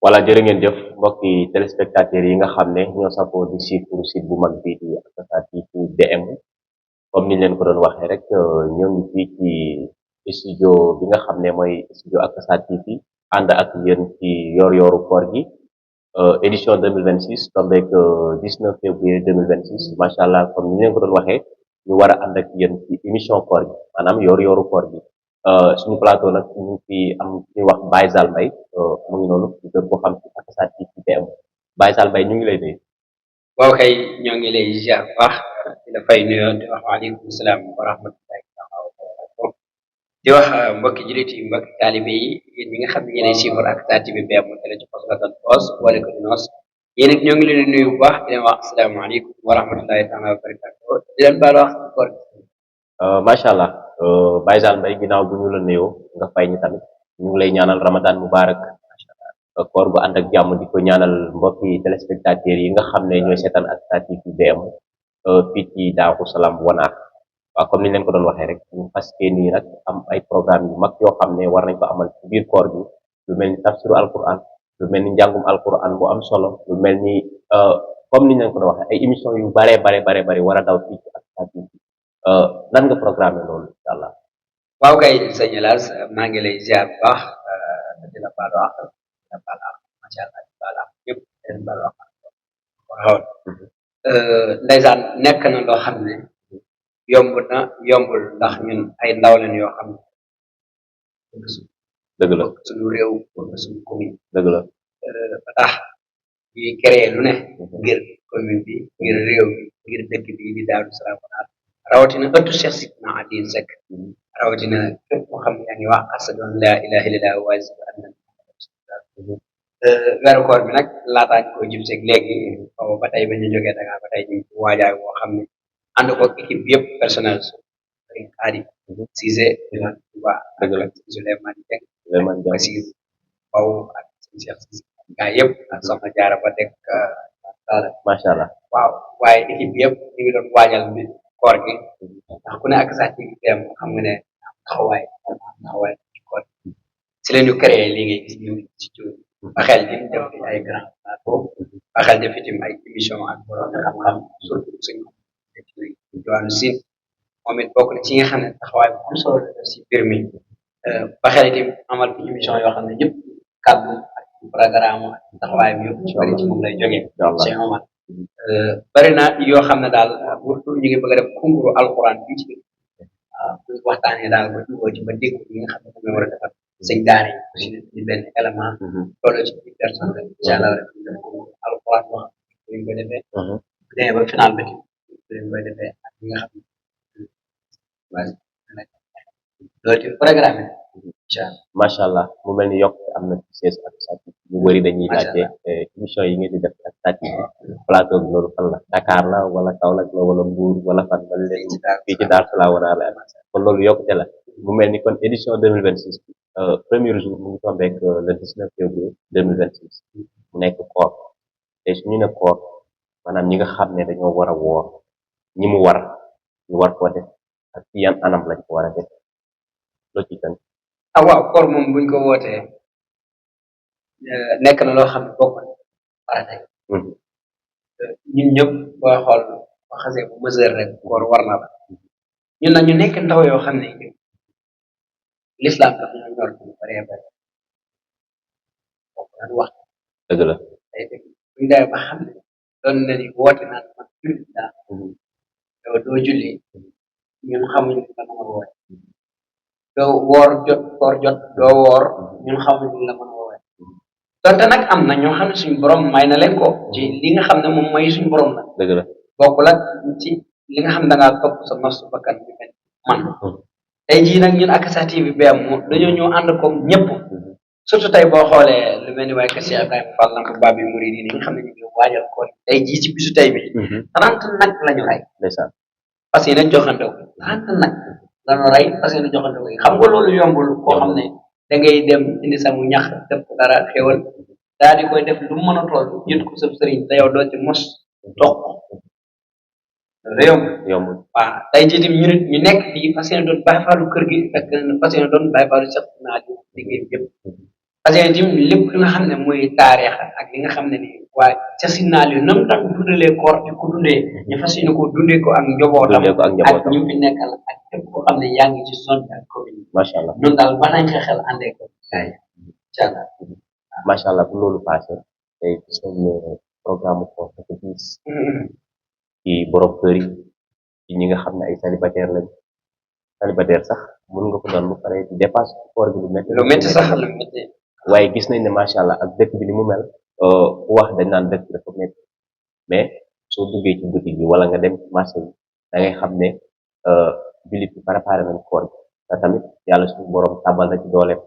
Voilà, jërë ngeen jëf mbokki téléspectateurs yi nga xam ne ñoo safoo di suivre site bu mag bii di Akasa TV BM comme niñ leen ko doon waxee rek ñoo ngi fii ci studio bi nga xam ne mooy studio Akasa TV ànd ak yéen ci yor-yoru koor gi édition 2026 tombeeg 19 février 2026 macha allah comme ni ñu leen ko doon waxee ñu war a ànd ak yéen ci émission koor gi maanaam yor-yoru koor gi. Suñu plateau nag ñu ngi fi am ñuy wax Baye Zale Mbaye mu ngi noonu ñu gën ko xam ci Akasa TV BM Baye Zale Mbaye ñu ngi lay nuyu. waaw kay ñoo ngi lay ziar bu baax di la fay nuyoo di wax waaleykum salaam wa rahmatullahi taala wa barakatuh di wax mbokki jullit yi mbokki taalibe yi yéen ñi nga xam ne yéenay suivre Akasa TV BM télé ci poste Gatal Poos wala ko noos yéen it ñoo ngi leen di nuyu bu baax di leen wax asalaamaaleykum wa rahmatullahi taala wa barakatuh di leen baal wax koor macha allah Baye Zale Mbaye ginnaaw bu ñu la nuyoo nga fay ñu tamit ñu ngi lay ñaanal Ramadan Mubarak koor gu ànd ak jàmm di ko ñaanal mbokki téléspectateurs yi nga xam ne ñooy seetaan Akasa TV BM fii ci Daaru Salaam Wanaar waaw comme ni leen ko doon waxee rek ñu fas nii nag am ay programme yu mag yoo xam ne war nañ ko amal ci biir koor gi lu mel ni tafsiru alquran lu mel ni njàngum alquran bu am solo lu mel ni comme ni leen ko doon waxee ay émission yu bare war a daw fii ci Akasa TV lan nga programme loolu incha allah. waaw kay sëñ Elaas maa ngi lay ziar bu baax di la baal wax di la baal wax macha allah di baal wax yëpp di leen baal wax waaw ndeysaan nekk na loo xam ne yomb na yombul ndax ñun ay ndaw leen yoo xam ne dëgg la suñu réew wala suñu commune dëgg la ba tax yi créé lu ne ngir commune bi ngir réew bi ngir dëkk bi di Daaru Salaam rawatina ëttu Cheikh Sidina Aliou Seck rawatina képp koo xam ne yaa ngi wax ashhadu an laa ilaaha illallaah wa ashhadu anna muhammadan rasulullah weeru koor bi nag laataa ñu koy jub seeg léegi boobu ba tey ba ñu jógee Dakar ba tey ñu ngi waajaay woo xam ne ànd ko équipe yëpp personnel sëriñ Adi Cissé Touba ak Souleymane Dieng Basir Baw ak sëñ Cheikh Cissé gaa yëpp ak soxna Jaara ba teg macha allah waaw waaye équipe yëpp ñu ngi doon waajal bi koor gi ndax ku ne Akasa TV BM xam nga ne taxawaay ci koor si la ñu créé li ngay gis ñu ci jóg ba xel di def ay grand plateau ba xel def itam ay émission ak borom xam-xam surtout suñu diwaanu Sine moom it bokk na ci nga xam ne taxawaay bu am solo la def si mbir mi ba xel itam amal fi émission yoo xam ne yëpp kàddu ak programme ak taxawaay bi yëpp ci bëri ci moom lay jógee Cheikh Omar bari na yoo xam ne daal surtout ñu ngi bëgg a def concours alxuraan fii ci waaw waxtaanee daal ba jubóo ci ba dégg ñi nga xam ne moom la war a defar sëñ daara yi aussi di benn élément loolu ci biir personne rek incha allah rek ñu def concours alxuraan boo xam ne ñu koy defee bu demee ba final ba ci ñu koy defee ak ñi nga xam ne loolu ci programme incha allah macha allah mu mel ni yokk am na ci siège Akasa TV ñu bëri dañuy laajte émission yi ngeen di def Akasa TV plateau bi loolu fan la Dakar la wala Kaolack la wala Mbour wala fan la leen fii ci Daaru Salaam Wanaar la kon loolu yokkute la mu mel ni kon édition 2026 premier jour mu ngi tombeek le 19 février 2026 mu nekk koor te suñu ne koor maanaam ñi nga xam ne dañoo war a woor ñi mu war ñu war koo def ak ci yan anam lañ ko war a def loo ci tënk waaw koor moom buñ ko wootee nekk na loo xam ne bokk na farata ñun ñëpp booy xool boo xasee bu mesure rek koor war na la ñun nag ñu nekk ndaw yoo xam ne l'islam daf ñoo ñor bu bëree bëri bokk na wax dëgg la day dëgg buñ demee ba xam ne doon na ni woote naan man julli daa yow doo julli ñun xamuñu la mën a woote doo woor jot koor jot doo woor ñun xamuñu la mën a woote donte nag am na ñoo xam ne suñu borom may na leen ko ci li nga xam ne moom may suñu borom la dëgg la bokkul ak ci li nga xam ne da ngaa topp sa nafsu bakkan bi man tey jii nag ñun Akasa TV BM dañoo ñëw ànd ko ñëpp surtout tey boo xoolee lu mel ni waaye kër Cheikh Ibrahima Fall Lamp Babi Mouride yi nga xam ne ñu ngi waajal ko tey jii ci bisu tey bi 30 nag la ñu rey ndeysaan parce que nañ joxante ko 30 nag la ñu rey parce que nañ joxante ko xam nga loolu yombul koo xam ne da ngay dem indi sa mu ñax def ko dara xéwal daal di koy def lu mu mën a toll jët ko sa sëriñ te yow doo ci mos toq yomb waaw tey jii tamit ñu nekk fii fas yéene doon bàyyi faalu kër gi fekk na fas yéene doon bàyyi faalu sax naa liggéey yëpp parce que jim lépp li nga xam ne mooy taarix ak li nga xam ne ni waa ca sinnaal yu nam tax dundalee koor di ko dundee ñu fas yéene ko dundee ko ak njobootam dundee ko ak ak njabootam ñu fi nekkal ak képp koo xam ne yaa ngi ci zone bi ak commune bi macha allah noonu daal ba nañ xel àndee ko gars yi incha allah macha allah bu loolu passé tey gis nañ ne programme koor dafa diis ci borom kër yi ci ñi nga xam ne ay célibataire lañ célibataire sax mën nga ko doon bu pare di dépasse koor gi lu métti sax lu métti waaye gis nañ ne macha allah ak dëkk bi ni mu mel ku wax dañ naan dëkk dafa métti mais soo duggee ci boutique bi wala nga dem ci marché bi da ngay xam ne jullit bi préparé nañ koor gi te tamit yàlla suñu borom tàbbal na ci dooleem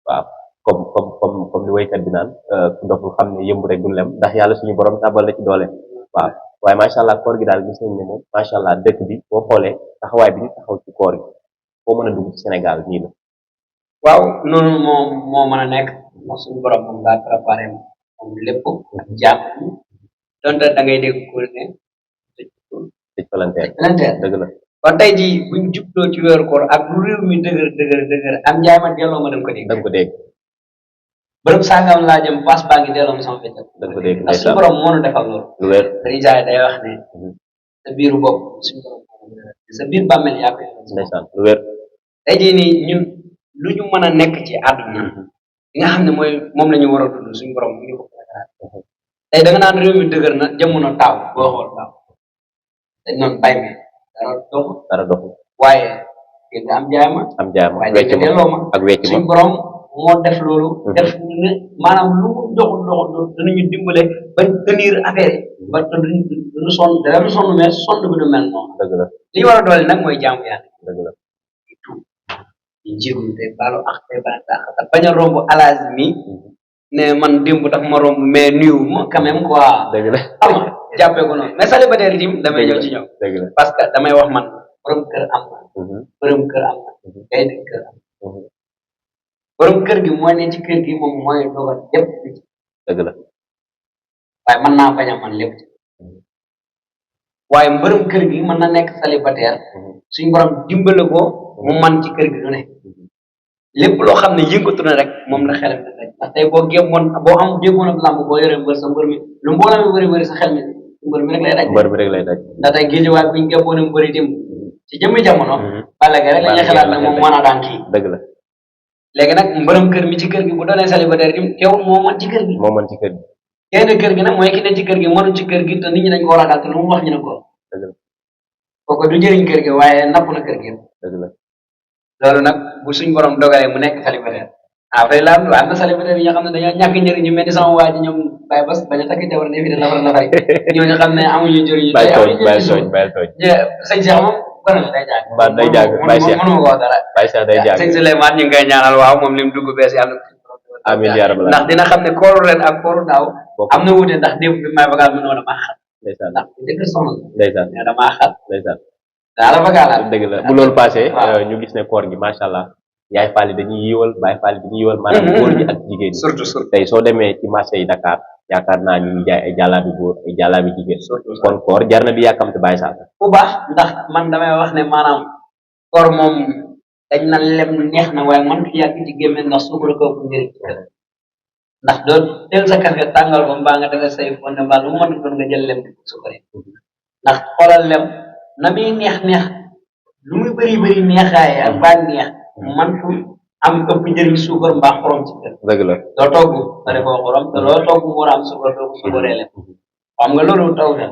waaw comme li waykat bi naan ku ndoful xam ne yëmb rek du lem ndax yàlla suñu borom tàbbal na ci dooleem waaw waaye macha allah koor gi daal gis nañ ne moom macha allah dëkk bi boo xoolee taxawaay bi ñu taxaw ci koor gi foo mën a dugg ci Sénégal nii la. waaw noonu moo mën a nekk ndax suñu borom moom daa préparé moom lépp ak jàpp donte da ngay dégg ko ne tëj palanteer dëgg la kon tey jii buñ jubloo ci weeru koor ak lu réew mi dëgër am njaay ma delloo ma dem ko dégg da nga ko dégg bërëb sàngam laa jëm paas baa ngi delloo ma sama fecc da nga ko dégg ndax suñu borom moo nu defal loolu lu wér rijaay day wax ne sa biiru bopp suñu borom sa biir bàmmeel yaa koy ndeysaan lu wér tey jii nii ñun lu ñu mën a nekk ci àdduna li nga xam ne mooy moom la ñu war a dund suñu borom mu ngi ko tey da nga naan réew mi dëgër na jamono taaw boo xool taaw dañ noon bay mi dara doxul waaye dégg nga am jaayma waaye dégg nga delloo ma ak wecc ma suñu borom moo def loolu def ne maanaam lu mu doxul danañu dimbale ba tenir affaire yi ba duñu sonn dara sonn mais sonn bi du mel noonu dëgg la li ñu war a doole nag mooy jaamu yàlla dëgg la ñu jéegul te baalu ak te bañ a romb alage mi ne man démb daf ma romb mais nuyu ma quand même quoi dëgg la xam nga jàppee ko noonu mais célibataire yi tamit damay ñëw ci ñoom dëgg la parce que damay wax man borom kër am na borom kër am na kay di kër am borom kër gi mooy ne ci kër gi moom mooy dogal lépp dëgg la waaye mën naa bañ a man lépp waaye mbërëm kër gi mën na nekk célibataire suñu borom dimbale ko mu man ci kër gi du ne lépp loo xam ne yëngatu na rek moom la xelam di daj ndax tey boo gémmoon boo am déggoon ak lamb boo yoree mbër sa mbër mi lu mbooloo mi bëri sa xel mi mbër mi rek lay daj mbër mi rek lay daj ndax tey géejewaay buñ gémmoon ak mbëri dem ci jëmmi jamono Balla Gaye rek la ñuy xalaat ne moom mën a daan kii dëgg la léegi nag mbërëm kër mi ci kër gi bu doonee célibataire tim teewul moo man ci kër gi moo man ci kër gi kenn kër gi nag mooy ki ne ci kër gi mënu ci kër gi te nit ñi dañ ko ragal te lu mu wax ñu ne ko dëgg la kooku du jëriñ kër gi waaye napp na kër gi dëgg la loolu nag bu suñ borom dogalee mu nekk célibataire après la am na célibataire yi ñoo xam ne dañoo ñàkk njëriñ ñu mel ni sama waa ji ñoom Baye Bass bañ a takk jabar ne fi de nafar nafari ñooñu xam ne amuñu njëriñ bàyyi tooñ sëñ Cheikh moom gën a day jàng day jàng Baye Cheikh mënuma ko wax dara Baye Cheikh day jàng sëñ Souleymane ñu ngi koy ñaanal waaw moom lim dugg bees yàlla amiin yaa rabbal ndax dina xam ne kooru ren ak kooru daaw am na wuute ndax démb bi may bagal mu ne woon damaa xat ndeysaan ndax bu njëkk soxna ndeysaan mais damaa xat ndeysaan daala bagalaat dëgg la bu loolu passé ñu gis ne koor gi macha allah yaay faal yi dañuy yiwal baay faal yi dañuy yiwal maanaam góor ñi ak jigéen ñi surtout tey soo demee ci marché yi Dakar yaakaar naa ñu ngi jaay ay jàllaabi góor ay jàllaabi jigéen kon koor jar na di yàkkamte bàyyi saal bu baax ndax man damay wax ne maanaam koor moom dañ na lem neex na waaye man ki yàgg ci gémme ndax suukar ko ëpp njëriñ ci kër ndax doo teel sa café tàngal ko mbaa nga defee say fonde mbaa lu mu mën doon nga jël lem di suukare ndax xoolal lem na muy neex lu muy bëri neexaay ak baa neex man fu am ëpp njëriñ suukar mbaa xorom ci kër dëgg la doo togg nga defoo xorom te loo togg mu war a am suukar doo ko suukaree lem xam nga loolu taw na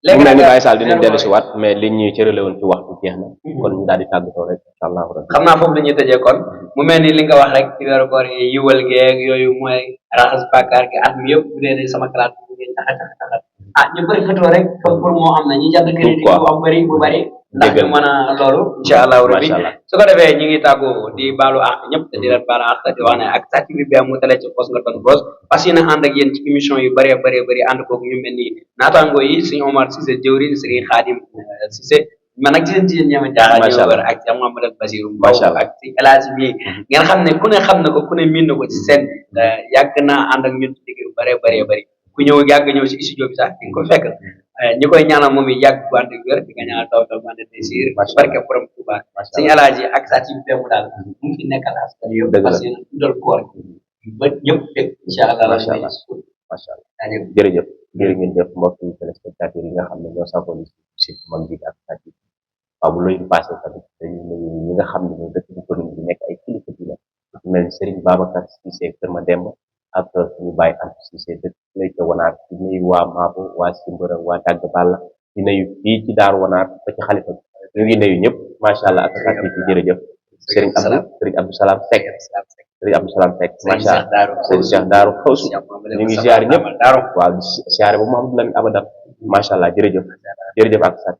léegi nag Baye Sall dinañ dellu si waat mais li ñuy cërale woon ci waxtu jeex na kon ñu daal di tàggatoo rek incha allah xam naa foofu la ñuy tëjee kon mu mel ni li nga wax rek ci weeru koor yi yiwal geeg yooyu mooy raxas bàkkaar gi at mi yëpp bu dee ne sama classe bu ngeen taxa ñu bëri fëtoo rek pour moo xam ne ñu jàdd crédit bu am bëri bu bëri ndax ñu mën a loolu incha allahu rabbi su ko defee ñu ngi tàggu di baalu àq ñëpp te di leen baalu àq di wax ne ak sàcc bi bee mu tele ci pos nga ton pos parce que na ànd ak yéen ci émission yu bëree bëri ànd koog ñu mel ni naataango yi suñu Omar Cissé jëwriñ Serigne Khadim Cissé man nag ci seen jigéen ñeema jaaxal ñëw ak ci Mamadou Basirou Mbow ak ci El Hadj mi ngeen xam ne ku ne xam na ko ku ne miin na ko ci seen yàgg naa ànd ak ñun ci liggéey bu bëri ku ñëw yàgg ñëw ci studio bi sax di nga ko fekk ñi koy ñaanal moom yi yàgg bu ànd ak wér di nga ñaanal taw bu ànd ak taysiir barke borom Touba suñu El Hadj ak saa ci mu daal mu fi nekkal askan yëpp parce que dundal koor ba ñëpp dégg incha allah macha allah macha allah jaajëf jërëjëf jërë ngeen jëf mbokki téléspectateurs yi nga xam ne ñoo safoo ni site bu mag bi ak Sat TV waaw bu loolu passé tamit dañu nuyu ñi nga xam ne ñoo dëkk ci commune bi nekk ay kilifa dina ku mel ni Serigne Babacar Cissé Kër Mademba ak suñu baay Ant Cissé dëkk lay ca Wanaar di nuyu waa Maabo waa Simbara waa Dagg Balla di nuyu fii ci Daaru Wanaar ba ci xalifa bi ñu ngi nuyu ñëpp macha allah ak Sat TV jërëjëf Serigne Abdou Salam Seck Serigne Abdou Salam Seck macha allah Serigne Cheikh Daaru Xawsu ñu ngi ziar ñëpp waaw ziare bu Mouhamadou Lamine Abadan macha allah jërëjëf ak Sat